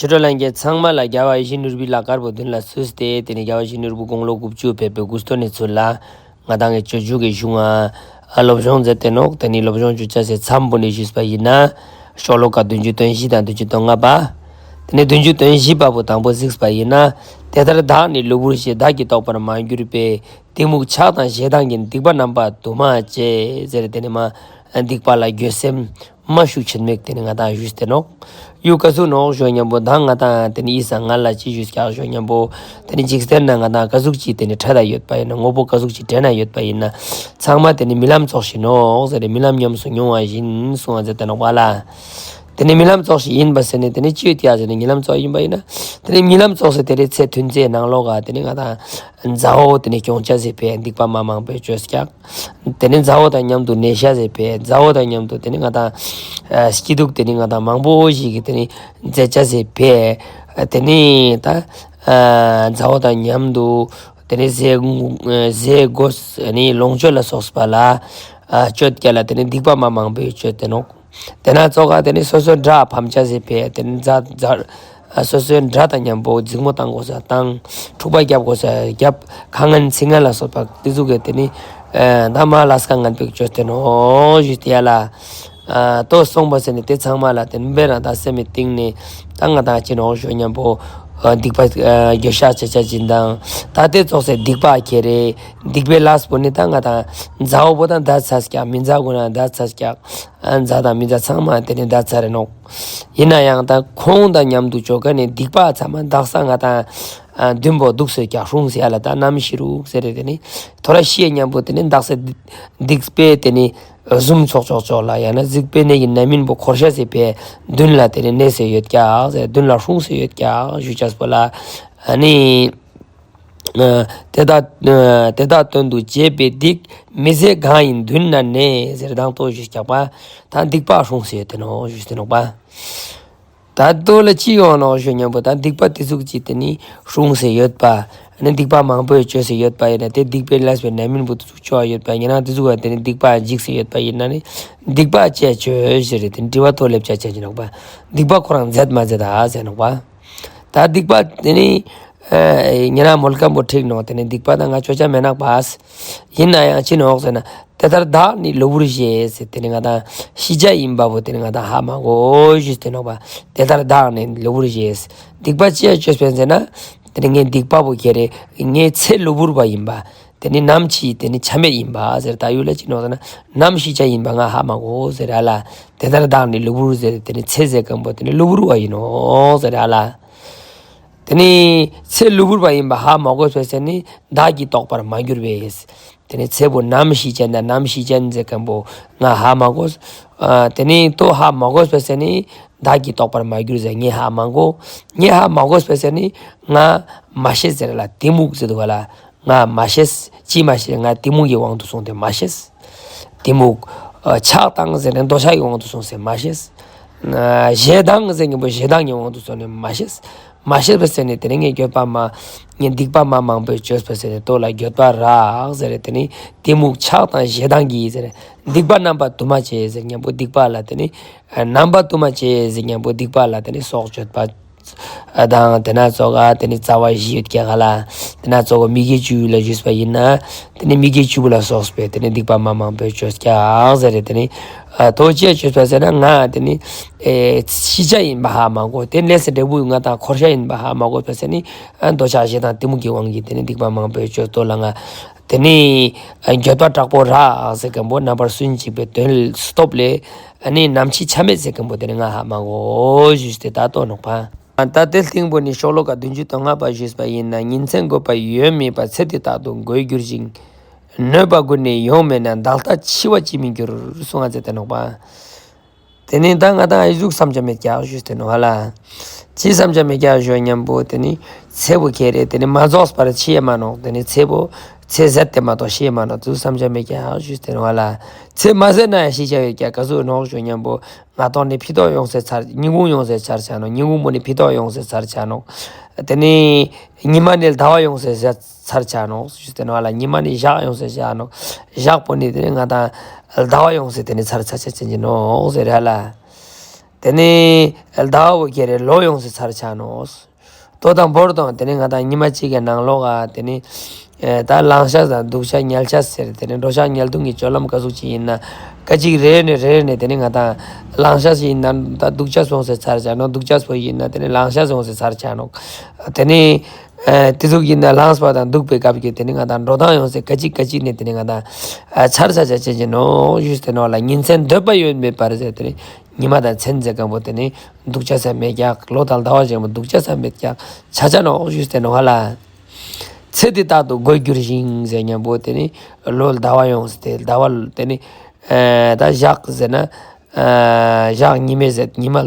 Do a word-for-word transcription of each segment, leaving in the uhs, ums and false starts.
ཆོས་གྲོགས་ལྷན་རྒྱས་ཚང་མ་ལ་རྒྱལ་བ་ཡིད་བཞིན་ནོར་བུའི་ལྷ་དཀར་པོ་མདུན་ལ་བསུས་ཏེ། དེ་ནས་རྒྱལ་བ་ཡིད་བཞིན་ནོར་བུ་དགུང་ལོ་དགུ་བཅུ་ཕེབས་པའི་དགུ་སྟོན་ནས་ཚུར་ལ་ང་དང་གི་སྤྱོད་འཇུག་གི་གཞུང་ང་སློབ་སྦྱོང་མཛད་དེ་ནོག་དེ་ནས་སློབ་སྦྱོང་བཅོ་ཆ་སི་མཚམས་པོ་ནས་ཞུས་པ་ཡིན་ན། ཤོ་ལོ་ཀ་བདུན་ཅུ་དོན་བཞི་དང་བདུན་ཅུ་དོན་ལྔ་པ། དེ་ནས་བདུན་ཅུ་དོན་བཞི་པ་པོ་དང་པོ་གཟིགས་པ་ཡིན་ན། དེ་ལྟར་བདག་ནི་གློ་བུར་ཞེས། བདག་གིས་རྟོགས་པར་མ་གྱུར་པས། གཏི་མུག་ཆགས་དང་ཞེ་སྡང་གིས། སྡིག་པ་རྣམ་པ་དུ་མ་བྱས། ཟེར་དེ་ནས་མ་སྡིག་པ་ལ་འགྱོད་སེམས་མ་ཤུགས་ཆེན་མོ་དེ་ནས་ང་དང་ཞུས་ཏེ་ནོག་ཡུ་ཀ་ཟུག་ནོག་ཞུ་ཉམ་པོ་ད་ང་དང་དེ་ནས་ཡིད་སང་ང་ལ་ཅི་ཞུས་ཀྱག་ཞུ་ཉམ་པོ། དེ་ནས་འཇིག་རྟེན་ན་ང་དང་ཀ་ཟུག་ཅིག་དེ་ནས་འཕྲད་ད་ཡོད་པ་ཡིན་ན། དངོས་པོ་ཀ་ཟུག་ཅིག་དྲན་ན་ཡོད་པ་ཡིན་ན། ཚང་མ་དེ་ནས་རྨི་ལམ་ཙོགས་ཤིག་ནོག་ཟེར་རྨི་ལམ་ཉམས་སུ་མྱོང་བ་བཞིན་གསུངས་པ་ཟེར་ཏེ་ནོག་པ་ལ། དེ་ནས་རྨི་ལམ་ཙོགས་ཤིག་ཡིན་པ་ཟེར་ནས་དེ་ནས་ཅི་ཡོད་ཀྱག་ཟེར་ནས་རྨི་ལམ་ཙོགས་ཡིན་པ་ཡིན་ན། དེ་ནས་རྨི་ལམ་ཙོགས་ཟེར་དེ་རེ་ཚེ་ཐུན་ཚེ་ནང་ལོགས་ག་དེ་ནས་ང་དང་མཛའ་བོ་དེ་ནས་སྐྱོང་ཆ་ཟེར་བས་སྡིག་པ་མ་མང་པོ་བཅོས་ཀྱག་དེ་ནས་མཛའ་བོ་དང་མཉམ་དུ་ནས་ཤ་ཟེར་བས། མཛའ་བོ་དང་མཉམ་དུ་དེ་ནས་ང་དང་ཨ་སྐྱིད་སྡུག་དེ་ནས་ང་དང་མང་པོ་ཞིག་གི་དེ་ནས་མཛད་ཆ་ཟེར་བས། དེ་ནས་ད་ཨ་མཛའ་བོ་དང་མཉམ་དུ་དེ་ནས་ཟས་ཟས་གོས་ནི་ལོངས་སྤྱོད་ལ་སོགས་པ་ལ་ཨ་སྤྱོད་ཀྱག་ལ། དེ་ནས་སྡིག་པ་མ་མང་པོ་བཅོས་ཏེ་ནོག་དེ་ན་ཙོགས་ག་དེ་ནས་སོ་སོའི་དགྲ་ཕམ་ཆ་ཟེར་བས། དེ་ནས་མཛའ་མཛའ་སོ་སོའི་དགྲ་དང་མཉམ་པོ་འཛིང་མོ་བཏང་དགོས་ས་བཏང་། འཁྲུག་པ་རྒྱབ་དགོས་ས་རྒྱབ། ཁ་ངན་ཚིག་ངན་ལ་སོགས་པ་དེ་ཟུག་གི་དེ་ནི་ཨ་ད་མ་ལས་ཀ་ངན་པོ་བཅོས་ཏེ་ནོག་ཞུས་ཏེ་ཡ་ལ། ཨ་ལྟོས་སོང་པ་ཟེར་ནས་དེ་ཚང་མ་ལ་དེ་ནི་འབད་རང་ད་སེམས་མི་གཏིང་ནས་ད་ང་དང་ཅི་ནོག་ཞུ་ཉམ་པོ་ཨ་སྡིག་པ་ཨ་འགྱོད་བཤགས་བྱ་ཆ་ཅིག་དང་། ད་དེ་ཙོགས་སེ་སྡིག་པ་ཁྱེར་རེ་སྡིག་པའི་ལས་པོ་ནི་ད་ང་དང་མཛའ་བོ་བོ་དང་ད་ཚ་ཀྱག་མི་མཛའ་གུན་ན་ད་ཚ་ཀྱག་ཨ་མཛའ་དང་མི་མཛའ་ཚང་མ་དེ་ནི་ད་ཚ་རེ་ནོག་ཡིན་ན་ཡང་ད་ཁོང་དང་མཉམ་དུ་ཅོ་ཀ་ནས་སྡིག་པ་ཚང་མ་དག་ས་ང་དང་ཨ་མདུན་པོ་འདུག་སེ་ཀྱག་སྲུང་སེ་ཡ་ལ། ད་ནམ་ཤི་རུག་ཟེར་རེ་དེ་ནི་ཐོ་ར་ཤི་ཡ་ཉམ་པོ་དེ་ནི་དག་ས་སྡིག་པའི་དེ་ནི་ཟུམ་ཚོགས་ཚོགས་ཚོགས་ལ་ཡང་ན་སྡིག་པའི་ནད་ཀྱི་ནད་སྨན་པོ་འཁོར་ཤ་ཟེར་བས་མདུན་ལ་དེ་ནི་གནས་སེ་ཡོད་ཀྱག་ཟེར། མདུན་ལ་སྲུང་སེ་ཡོད་ཀྱག་ཞུ་ཅེས་པོ་ལ། ཨ་ནི། ཨ་དེ་དག་ཨ་དེ་དག་དོན་དུ་བྱས་པའི་སྡིག་མི་བཟད་གང་ཡིན་མདུན་ན་གནས། ཟེར་དང་ལྟོ་ཞུས་ཀྱག་པ། ད་སྡིག་པ་སྲུང་སེ་ཡོད་དེ་ནོག་ཞུས་ཏེ་ནོག་པ། ད་ལྟོ་ལ་ཅི་ཡོང་ནོག་ཞུ་ཉམ་པོ་ད་སྡིག་པ་དེ་ཟུག་ཅིག་དེ་ནི་སྲུང་སེ་ཡོད་པ། ཨ་ནི་སྡིག་པ་མང་པོ་བཅོས་སེ་ཡོད་པ་ཡིན་ན། དེ་སྡིག་པའི་ལས་པའི་ནད་སྨན་པོ་དེ་ཟུག་བཅོ་བ་ཡོད་པ་ཡིན་ན། དེ་ཟུག་བ་དེ་ནི་སྡིག་པ་འཇིགས་སེ་ཡོད་པ་ཡིན་ན་ནི་སྡིག་པ་ཅི་བཅོས་ཟེར་རེ་དེ་ནི་དྲི་བ་ཐོག་ལེབ་ཆ་ཆ་ཅི་ནོག་པ། སྡིག་པ་ཁོ་རང་མཛད་མ་མཛད་ད་ཟེར་ནོག་པ། ད་སྡིག་པ་དེ་ནི་ཨ་ཉེ་རང་མོལ་ཁན་པོ་འགྲིག་ནོག་དེ་ནི་སྡིག་པ་ད་ང་ཅོ་ཆ་མེད་ནོག་པ། ཡིན་ན་ཡང་ཅི་ནོག་ཟེར་ན། དེ་ལྟར་བདག་ནི་གློ་བུར་ཞེས། དེ་ནི་ང་དང་ཤི་ཆ་ཡིན་པ་བོ་དེ་ནི་ང་དང་ཧ་མ་གོ་ཞུས་ཏེ་ནོག་པ། དེ་ལྟར་བདག་ནི་གློ་བུར་ཞེས། སྡིག་པ་ཅི་ཡ་བཅོས་པས་ཟེར་ན། དེ་ནི་ངའི་སྡིག་པ་བོ་ཁྱེར་རེ་ངའི་ཚེ་གློ་བུར་བ་ཡིན་པ། དེ་ནི་ནམ་ཤི་དེ་ནི་ཆ་མེད་ཡིན་པ་ཟེར། ད་ཡུལ་ལ་ཅི་ནོག་ཟེར་ན། ནམ་ཤི་ཆ་ཡིན་པ་ང་ཧ་མ་གོ་ཟེར་ཨ་ལ། དེ་ལྟར་བདག་ནི་གློ་བུར་ཟེར། དེ་ནི་ཚེ་ཟེར་ཁན་པོ་དེ་ནི་གློ་བུར་བ་ཡིན་ནོག་ཟེར་ཨ་ལ། དེ་ནི་ཚེ་གློ་བུར་བ་ཡིན་པ་ཧ་མ་གོ་བས་ཟེར་ནི་བདག་གིས་རྟོགས་པར་མ་གྱུར་པས། དེ་ནི་ཚེ་བོ་ནམ་ཤི་ཅན་དང་ནམ་ཤི་ཅན་ཟེར་ཁན་པོ་ང་ཧ་མ་གོ། ཨ་དེ་ནི་ལྟོ་ཧ་མ་གོ་བས་ཟེར་ནི་བདག་གིས་རྟོགས་པར་མ་གྱུར་ཟེར་ངས་ཧ་མ་གོ། ངས་ཧ་མ་གོ་བས་ཟེར་ནི་ང་མ་ཤེས་ཟེར་ལ་གཏི་མུག་ཟེར་དུག་ག་ལ། ང་མ་ཤེས། ཅི་མ་ཤེས། ང་གཏི་མུག་གི་དབང་དུ་སོང་སྟེ་མ་ཤེས། གཏི་མུག་ཨ་ཆགས་སྡང་ཟེར་ནས་འདོད་ཆགས་ཀྱི་དབང་དུ་སོང་སྟེ་མ་ཤེས། ཨ་ཞེ་སྡང་ཟེར་ཁན་པོ་ཞེ་སྡང་གི་དབང་དུ་སོང་ནས་མ་ཤེས། མ་ཤེས་པས་ཟེར་ནས་དེ་ནི་ངས་འགྱོད་པ་མ། ངས་སྡིག་པ་མ་མང་པོ་བཅོས་པས་ཟེར་ནས་ལྟོ་ལ་འགྱོད་པ་རག་ཟེར་རེ། དེ་ནི་གཏི་མུག་ཆགས་དང་ཞེ་སྡང་གིས་ཟེར་རེ། སྡིག་པ་རྣམ་པ་དུ་མ་བྱས་ཟེར་ཉམ་པོ་སྡིག་པ་ལ་དེ་ནི་ཨ་རྣམ་པ་དུ་མ་བྱས་ཟེར་ཉམ་པོ་སྡིག་པ་ལ་དེ་ནི་སྲོག་གཅོད་པ། ཨ་དང་དེ་ན་ཙོགས་ག་དེ་ནི་རྩ་བ་བཞི་ཡོད་ཀྱག་ག་ལ། དེ་ན་ཙོགས་ག་མི་དགེ་བཅུ་ལ་ཞུས་པ་ཡིན་ན། དེ་ནི་མི་དགེ་བཅུ་ལ་སོགས་པའི་དེ་ནི་སྡིག་པ་མ་མང་པོ་བཅོས་ཀྱག་ཟེར་རེ། དེ་ནི་ཨ་ལྟོ་ཅི་བཅོས་པ་ཟེར་ན་ང་དེ་ནི་ཨེ་ཤི་ཆ་ཡིན་པ་ཧ་མ་གོ། དེ་ལས་སེ་འབྲས་བུ་ང་དང་འཁོར་ཆ་ཡིན་པ་ཧ་མ་གོ་བས་ཟེར་ནི་ཨ་འདོད་ཆགས་ཞེ་སྡང་གཏི་མུག་གི་དབང་གིས་དེ་ནི་སྡིག་པ་མང་པོ་བཅོས་ལྟོ་ལ་ང་དེ་ནི་ཨ་འགྱོད་པ་དྲག་པོ་རག་ཟེར་ཁན་པོ་རྣམ་པར་སུན་འབྱིན་པའི་དོན་སྟོབས་ལས། ཨ་ནི་ནམ་འཆི་ཆ་མེད་ཟེར་ཁན་པོ་དེ་ནི་ང་ཧ་མ་གོ་ཞུས་ཏེ་ད་ལྟོ་ནོག་པ། ད་དེ་སྟིང་པོ་ནི་ཤོ་ལོ་ཀ་བདུན་ཅུ་དོན་ལྔ་པ་ཞུས་པ་ཡིན་ན། ཉིན་མཚན་དགོས་པ་ཡོད་མེད་པ། ཚེ་འདི་རྟག་ཏུ་འགོར་འགྱུར་ཞིང་། གནོད་པ་ཀུན་ནས་ཡོང་མེད་ན། བདག་ལྟ་འཆི་བ་ཅིས་མི་འགྱུར། གསུངས་ཏེ་ནོག་པ། དེ་ནི་ད་ང་དང་ཨི་ཟུག་བསམ་བྱ་མེད་ཀྱག་ཞུས་ཏེ་ནོག་ཧ་ལ། ཅི་བསམ་བྱ་མེད་ཀྱག་ཞུ་ཉམ་པོ་དེ་ནི་ཚེ་བོ་ཁྱེར་རེ་དེ་ནི་མ་རྫོགས་པར་འཆི་ཡ་མ་ནོག། དེ་ནི་ཚེ་བོ་ཚེ་ཟད་དེ་མ་གཏོགས་ཤི་ཡ་མ་ནོག། ཙུ་བསམ་བྱ་མེད་ཀྱག་ཞུས་ཏེ་ནོག་ཧ་ལ། ཚེ་མ་ཟད་ན་ཡང་ཤི་ཆ་ཡོད་ཀྱག། ག་ཟུག་ནོག་ཞུ་ཉམ་པོ། སྔ་དོན་ནི་ཕི་ཏོག་ཡོང་སེ་ཚར། ཉིན་གུང་ཡོང་སེ་ཚར་ཆ་ནོག། ཉིན་གུང་པོ་ནི་ཕི་ཏོག་ཡོང་སེ་ཚར་ཆ་ནོག། དེ་ནི་ཉི་མ་ནི་ཟླ་བ་ཡོང་སེ་ཚར་ཆ་ནོག་ཞུས་ཏེ་ནོག་ཧ་ལ། ཉི་མ་ནི་ཞག་ཡོང་སེ་ཆ་ནོག། ཞག་པོ་ནི་དེ་ནི་ང་དང་ཟླ་བ་ཡོང་སེ་དེ་ནི་ཚར་ཆ་ཆ་ཅན་ཅི་ནོག་ཟེར་ཧ་ལ། དེ་ནི་ཟླ་བ་བོ་ཁྱེར་རེ་ལོ་ཡོངས་སེ་ཚར་ཆ་ནོག། ལྟོས་དང་བོར་དང་དེ་ནི་ང་དང་ཉི་མ་གཅིག་གི་ནང་ལོགས་ཀ་དེ་ནི་ཨེ་ད་ལང་ཤ་དང་འདུག་ཤ་ཉལ་ཤ་ཟེར་དེ་ནི་འགྲོ་ཤ་ཉལ་འདུག་གི་སྤྱོད་ལམ་ག་ཟུག་ཅིག་ཡིན་ན་སྐད་ཅིག་རེ་ནས་རེ་ནས་དེ་ནི་ང་དང་ལང་ཤ་ཞིག་ཡིན་ན་ད་འདུག་ཤ་སོང་སེ་ཚར་ཆ་ནོག། འདུག་ཤ་སོང་ཡིན་ན་དེ་ནི་ལང་ཤ་སོང་སེ་ཚར་ཆ་ནོག། དེ་ནི་ཨེ་དེ་ཟུག་ཡིན་ན་ལངས་པ་དང་འདུག་པའི་སྐབས་ཀྱི་དེ་ནི་ང་དང་འགྲོ་སྟངས་ཡོངས་སེ་སྐད་ཅིག་སྐད་ཅིག་ནས་དེ་ནི་ང་དང་ཨ་ཚར་ཆ་ཆ་ཆེན་ཆེན་ནོག་ཞུས་ཏེ་ནོག་ལ། ཉིན་མཚན་འདོད་པ་ཡོད་མེད་པར་ཟེར་དེ་ནི་ཉི་མ་དང་མཚན་ཟེར་མཁན་པོ་དེ་ནི་འདུག་ཆ་ས་མེད་ཀྱག། ལོ་དང་ཟླ་བ་ཞིག་མ་འདུག་ཆ་ས་མེད་ཀྱག། ཆ་ཆ་ནོག་ཞུས་ཏེ་ནོག་ལ། ཚེ་འདི་རྟག་ཏུ་འགོར་འགྱུར་ཞིང་ཟེར་མཁན་པོ་དེ་ནི་ལོ་ཟླ་བ་ཡོངས་སེ་དེ་ཟླ་བ་དེ་ནི་ཨ་ད་ཞག་ཟེར་ན་ཨ་ཞག་ཉི་མའི་ཟད། ཉི་མ་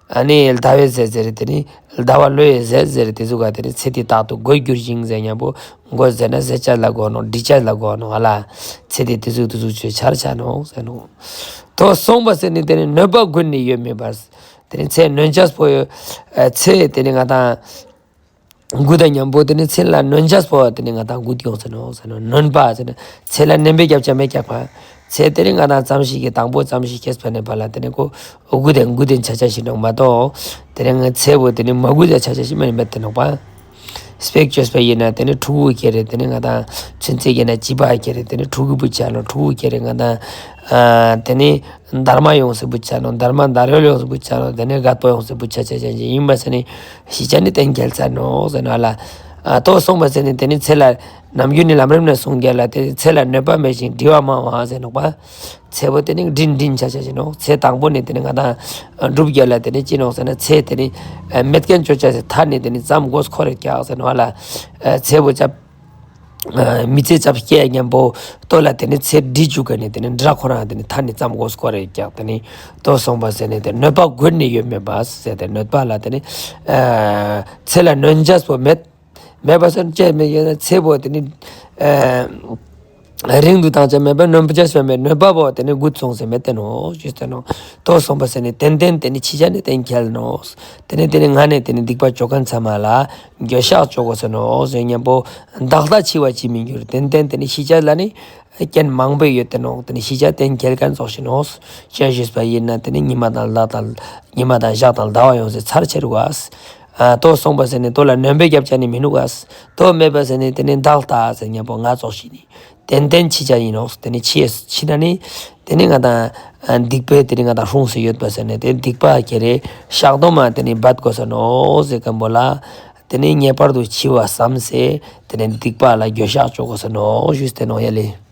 ཨ་ནི་ཟླ་བའི་ཟད་ཟེར་དེ་ནི་ཟླ་བ་ལོའི་ཟད་ཟེར་དེ་ཟུག་ག་དེ་ནི་ཚེ་འདི་རྟག་ཏུ་འགོར་འགྱུར་ཞིང་ཟེར་མཁན་པོ་འགོར་ཟེར་ན་ཟད་ཆ་ལ་གོ་ནོག། འགྲིབ་ཆ་ལ་གོ་ནོག་ལ། ཚེ་འདི་དེ་ཟུག་དེ་ཟུག་ཆོས་ཆར་ཆ་ནོག་ཟེར་ནོག། ལྟོས་སོང་པ་ཟེར་ནི་དེ་ནི་གནོད་པ་ཀུན་ནས་ཡོད་མེད་པར། དེ་ནི་ཚེ་གནོད་ཆས་པོ་ཡོད་ཨ་ཚེ་དེ་ནི་ང་དང་འགུ་དང་མཉམ་པོ་དེ་ནི་ཚེ་ལ་གནོད་ཆས་པོ་དེ་ནི་ང་དང་འགུ་ཡོང་ཟེར་ནོག་ཟེར་ནོག། གནོད་པ་ཟེར་ན་ཚེ་ལ་གནོད་པའི་རྒྱབ་ཆ་མེད་ཀྱག་པ། ཚེ་དེ་ནི་ང་དང་ཙམ་ཞིག་གི་དང་པོ་ཙམ་ཞིག་སྐྱེས་པ་ནས་པ་ལ་དེ་ནི་ཁོ་འགུ་དེ་འགུ་དེ་ཆ་ཆ་ཞིག་ནོག་མ་གཏོགས་དེ་ནི་ང་ཚེ་བོ་དེ་ནི་མ་འགུ་དེ་ཆ་ཆ་ཞིག་མ་ནི་མེད་དེ་ནོག་པ། དཔེ་བཅོས་པ་ཡིན་ན་དེ་ནི་ཕྲུ་གུ་ཁྱེར་རེ་དེ་ནི་ང་དང་ཚུན་ཚོད་ཀྱི་ན་བྱིས་པ་ཁྱེར་རེ་དེ་ནི་ཕྲུ་གུ་བུད་ཆ་ནོག། ཕྲུ་གུ་ཁྱེར་རེ་ང་དང་ཨ་དེ་ནི་འདར་མ་ཡོངས་སེ་བུད་ཆ་ནོག། འདར་མ་འདར་ཡོལ་ཡོངས་སེ་བུད་ཆ་ནོག། དེ་ནི་རྒད་པོ་ཡོངས་སེ་བུད་ཆ་ཆ་ཆ་ཡིན་པ་ཟེར་ནི་ཤི་ཆ་ནི་གཏན་འཁེལ་ཚར་ནོག་ཟེར་ནོག་ལ། ཨ་ལྟོས་སོང་པ་ཟེར་ནི་དེ་ནི་ཚེ་ལ་ནམ་རྒྱུན་ནི་ལམ་རིམ་ནས་གསུངས་རྒྱལ་ལ་དེ་ཚེ་ལ་གནོད་པ་མེད་ཅིང་འབྲི་བ་མང་བ་ཟེར་ནོག་པ། ཚེ་བོ་དེ་ནི་འབྲིན་འབྲིན་ཆ་ཆ་ཞིག་ནོག། ཚེ་དང་པོ་ནི་དེ་ནི་ང་དང་འགྲུབ་རྒྱལ་ལ་དེ་ནི་ཅི་ནོག་ཟེར་ན་ཚེ་དེ་ནི་མེད་མཁན་ཅོ་ཆ་ཟེར་མཐའ་ནི་དེ་ནི་ཙམ་དགོས་ཁོ་རེ་ཀྱག་ཟེར་ནོག་ལ། ཚེ་བོ་ཅབ་མི་ཚེ་ཙམ་སྐྱེ་མཉམ་པོ་ལྟོས་ལ་དེ་ནི་ཚེ་འབྲི་བཅུག་ག་ནི་དེ་ནི་འདྲ་ཁོ་རང་དེ་ནི་མཐའ་ནི་ཙམ་དགོས་ཁོ་རེ་ཀྱག། དེ་ནི་ལྟོས་སོང་པ་ཟེར་ནི་དེ་གནོད་པ་ཀུན་ནས་ཡོད་མེད་པ་ཟེར་དེ་གནོད་པ་ལ་དེ་ནི་ཚེ་ལ་གནོད་ཆས་པོ་མེད། མེད་པ་ཟེར་ཅེས་མེད་ཡོད་ན་ཚེ་བོ་དེ་ནི་རིང་དུ་བཏང་ཆ་མེད་པ་གནོད་པ་ཆ་མེད་གནོད་པ་བོ་དེ་ནི་འགུ་སོང་ཟེར་མེད་དེ་ནོག་ཞུས་ཏེ་ནོག། ལྟོས་སོང་པ་ཟེར་ནི་ཏན་ཏན་དེ་ནི་ཤི་ཆ་ནི་གཏན་འཁེལ་ནོག། དེ་ནི་དེ་ནི་ང་ནི་དེ་ནི་སྡིག་པ་ཅོ་མཁན་ཚང་མ་ལ་འགྱོད་བཤགས་ཅོ་དགོས་ཟེར་ནོག་ཟེར་མཉམ་པོ་བདག་ལྟ་འཆི་བ་ཅིས་མི་འགྱུར། ཏན་ཏན་དེ་ནི་ཤི་ཆ་ལ་ནི་རྐྱེན་མང་པོ་ཡོད་དེ་ནོག། དེ་ནི་ཤི་ཆ་གཏན་འཁེལ་མཁན་ཙོགས་ཤིག་ནོག། ཅི་ཞུས་པ་ཡིན་ན་དེ་ནི་ཉི་མ་དང་ལ་དང་ཉི་མ་དང་ཞག་དང་ཟླ་བ་ཡོངས་སེ་ཚར་ཆེར་བ། ལྟོས་སོང་པ་ཟེར་ནི་ལྟོས་ལ་གནོད་པའི་རྒྱབ་ཆ་ནི་མི་ནུག་ག། ལྟོས་མེད་པ་ཟེར་ནི་དེ་ནི་བདག་ལྟ་ཟེར་མཉམ་པོ་ང་ཙོགས་ཤིག་ནི་ཏན་ཏན་ཤི་ཆ་ཡིན་ནོག། དེ་ནི་ཤི་ཤི་ན་ནི་དེ་ནི་ང་དང་སྡིག་པའི་དེ་ནི་ང་དང་སྲུང་སེ་ཡོད་པ་ཟེར་ནི་དེ་སྡིག་པ་ཁྱེར་རེ་བཤགས་སྡོམ་མ་དེ་ནི་འབད་དགོས་ས་ནོག་ཟེར་མཁན་པོ་ལ། དེ་ནི་ངེས་པར་དུ་འཆི་བ་བསམ་སེ་དེ་ནི་སྡིག་པ་ལ་འགྱོད་བཤགས་ཅོ་དགོས་ས་ནོག་ཞུས་ཏེ་ནོག་ཡ་ལེ།